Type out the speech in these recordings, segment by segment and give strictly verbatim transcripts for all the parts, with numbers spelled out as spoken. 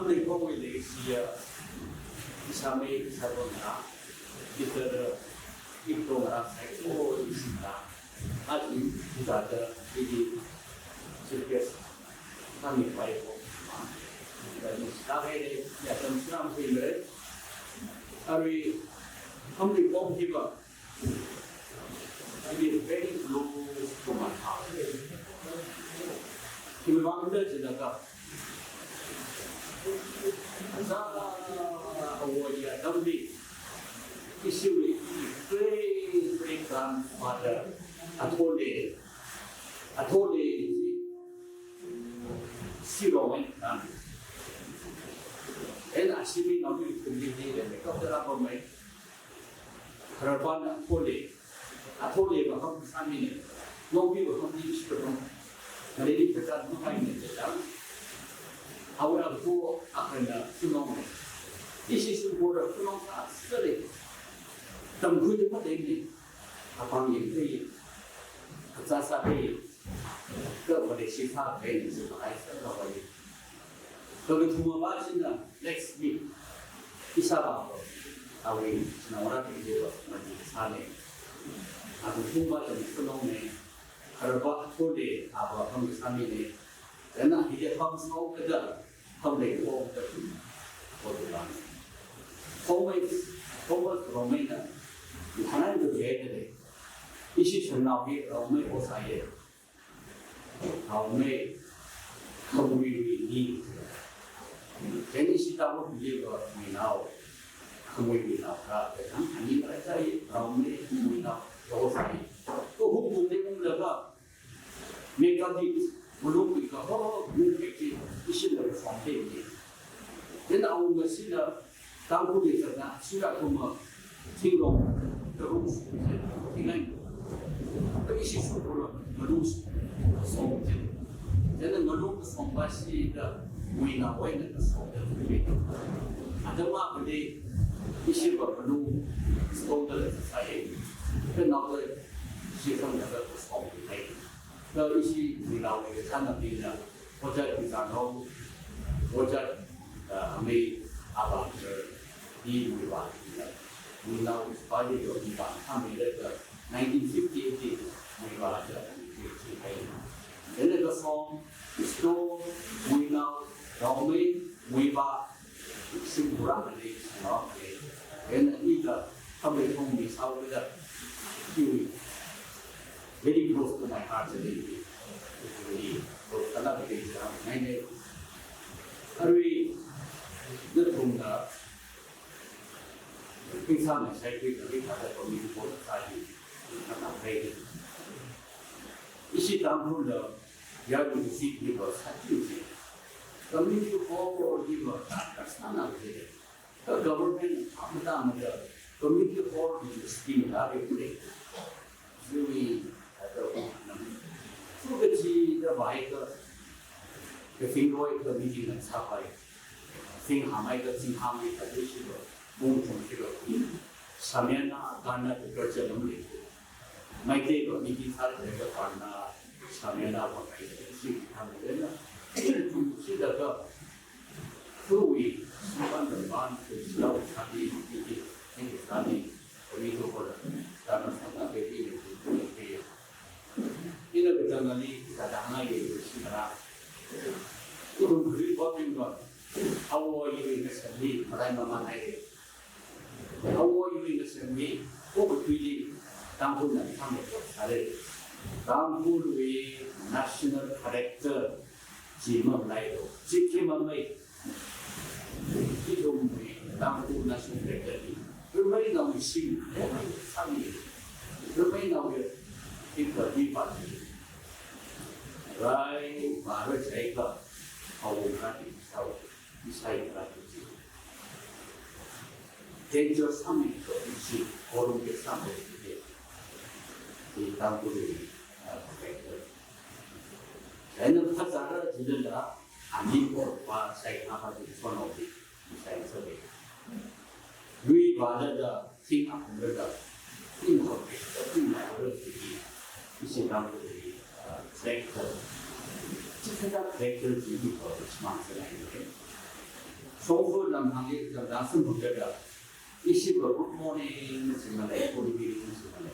Leikongwui leishiya, ishāmei ishāvā ngarā, ishāda, ipto ngarā saikora ishina, aja izāda, idi, chief guest, kami pai ko, da ishāhaira, ya tam sram haira, arui, khamli kong hiva, it is very close to my heart. Khiwuivang da jilaga, aja awui atamli, ishiwui great great grandfather, Athole, Athole ji, Shillong eina, and ashimei naoli kumli ni le, helicopter apamei, Khararpana Athole, Athole va hom sāmina, Nongbi va hom ni shikapam, Malili kata mahaina jida, awui apo akhana Shillong ne. Ishi Shillong ra Shillong sāsāra, tamkhuida matheimana, apāng yangthei, kazā sāthei, kha vāda shi sāthei ni sāhai sākhavai. Kakathuma va china, let's meet. Ishāvā va, awui, china ora kide va, mati sāna. Kakathuma va china Shillong ne, Khararpa Athole, ava hom sāmina. Then hili hom sāhaokida, hom leikongda, ko de lan. Kongmei, kongmei, kongmeina, hanan de le de le. Ishi shanao hi, raomei ho sāya. Raomei, khamuiwui ni. Then ishi Tangkhulwui va muinao, khamuiwui nao ka, then ani ngarāi sāya, raomei, muinao, ho sāya. Ko hung hung de hung laga, mega di, bulung bi ka, ho, bulung bi ki, ishila form theimana. Then awungashina, Tangkhulli sāda, sura kuma, thingrong, taruk, thingnai. Kha ishi Shillong ra, ngalung, song. Then ngalung song va shida, muinao eina song da. Atam akhali, ishi va ngalung, song da sāya. Kha naoda, ishi song da song hai. Kha ishi muinaowui kathānabingna, ojā Kizanhao, ojā, uh, Amei Abang, uh, di Muivah, uh, Muinao Valley yo Muivah, Amei le, uh, nineteen fifty-eight di Muivah, uh, fifty-eight. Then the song, Shillong, Muinao, Raomei, Muivah, Singkura male, singkura male. Then ina khamei kongmei sāhaokida, very close to my heart, very, very close. Kala very, very, arui, nathumna, pheisā na shai pheisā na, pheisā na community board sāki, kata pheisā. Ishi Tangkhul la, ya ni si ni ba sa chi si. Community hall ni ba ta ka sa na de. Ka government a ma ta ma de. Community hall ni scheme la de de. Zui, ata ko na. Su ka chi da bai ka. Ka sing roi ka meeting na sa bai. Sing hamai ka sing hamai ka de shi ba. Bung chung shi ba. Samyana, Gana, the culture lam de. Meitei va meeting sāda khalei va Gana, Samyana va kai shi thang lena. Chungchida ka, through we, suban the ban, the slow study, it is, it is study. Kami to ko da, Gana sāda baby le, baby. Ina ka Gana li, ka Gana ye, shi ra. Uru gri ba pin ba, awo ye, ka sali, marai mama nai. Awo iwui ngasem hi, ko katuili, Tangkhulna thang ko sāra. Tangkhulwui national character chi mamalailo. Chi khi mamai. Chi dongwui Tangkhul national character hi. Rameinao sing, sami. Rameinao hi, hi ka hi pa. Rai, mara jaika, awo ka di, sao. Isai kala tuji. Danger sāmi to isi, korum ke sāmi to isi. Di Tangkhul, ah, character. China phazara jilala, ani ko pa sai na pa di sono di, isai sabi. Lui ba la da, Sing akhumrada, sing akhumrada, sing akhumrada, sing akhumrada, ah, character. Chithāda character chi hi ko smart sa lai ni. Shongfa lamhāngli kachangda samphangda, ishiva good morning na chimale, good evening na chimale.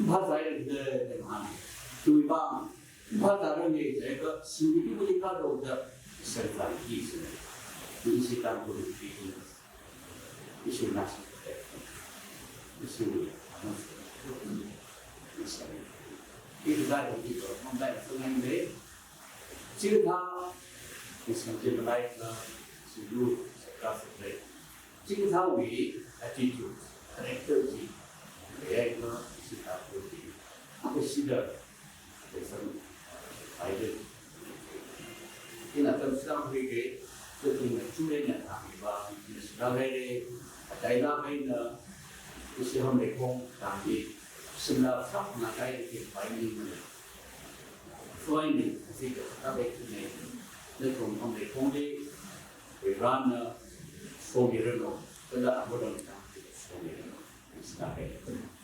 Phāzāi da da mani. Tuibang, phāzārange jeka, singdi buli ka do da, sāzāki sine. Ishi Tangkhul ri, ishi nasi, ishi, ishi. Ishi da, ishi da, mamda, ishi ngai. Chikathā, ishi ngai, ishi yu, sākra sākre. Chikathāwui attitude, character chi, leiyakha, ishi Tangkhul chi, kashida, lesson, guided. Ina tam sāda khuike, kathum na chule na thang ba, na sāda khuire, ataila khuina, ishi Hamleikhong, tangdi, simla sāp na kai ke pai ni mane. Soini, ishi ka sāda khuine, nathum Hamleikhongli, Varena, somiranu, kala amudan tang, somiranu, sāda khuike.